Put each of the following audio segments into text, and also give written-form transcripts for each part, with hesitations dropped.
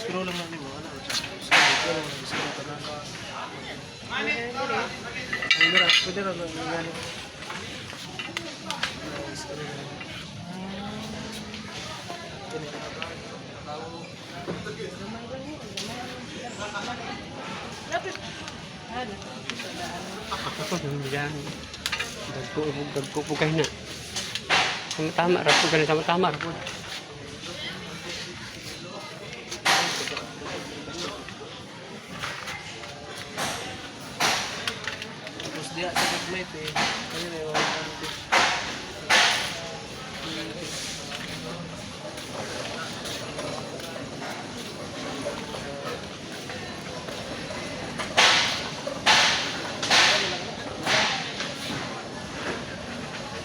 Screw lang na nimo ano. Screw lang, screw tanan. Ay, mira, pwede ra ba gani? Screw lang. Kini. Ako diyan. Dagko dagko po kayo na. Tama tama ra po gani, tama tama ra po. Tapos diya sa gagmay eh. Kani na yung ano.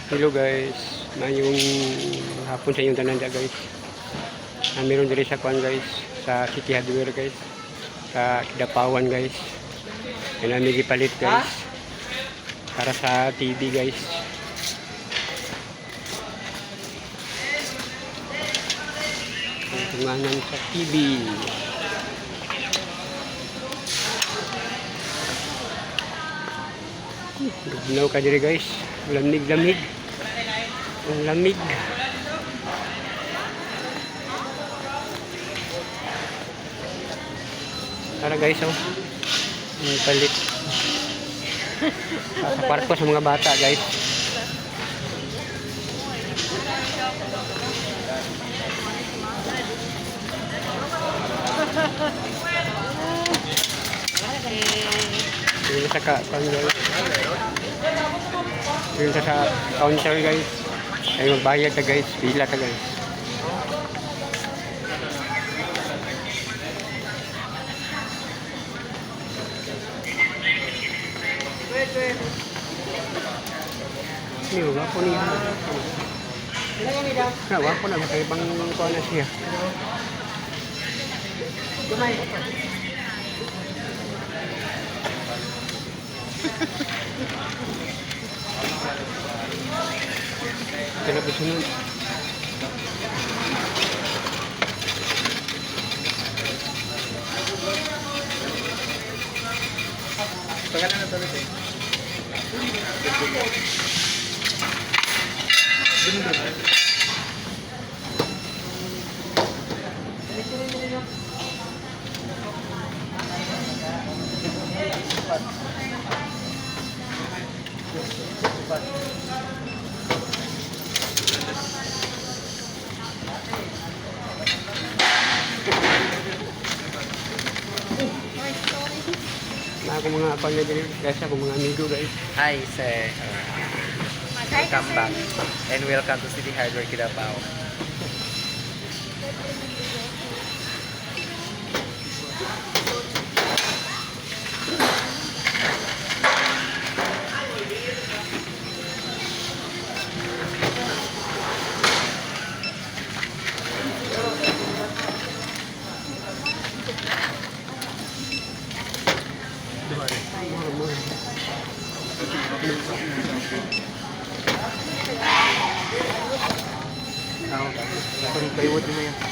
Hello guys, mayong hapon sa inyong tanan dyan, guys. Ah, meron diri sa kuan guys, sa City Hardware guys, sa Kidapawan guys. Kaya namin gipalit guys. Para sa TV guys. Ang tunganan sa TV. Gugnaw ka diri guys. Lamig-lamig. Ang lamig. Tara guys oh. Ang palit. Sa parko sa mga bata guys. Dito sa ka kuan, guys. Dito sa counter guys. Ay magbayad ka guys, pila ka guys. Ni wa po niya. Na wa po na kay bang kuan na siya. Kaya po sunod. Pagkana na talit eh. Na ako mga kuan na diri guys, ako mga amigo guys. Hi, sir. Welcome back. And welcome to City Hardware Kidapao. Pag plywood mo yan.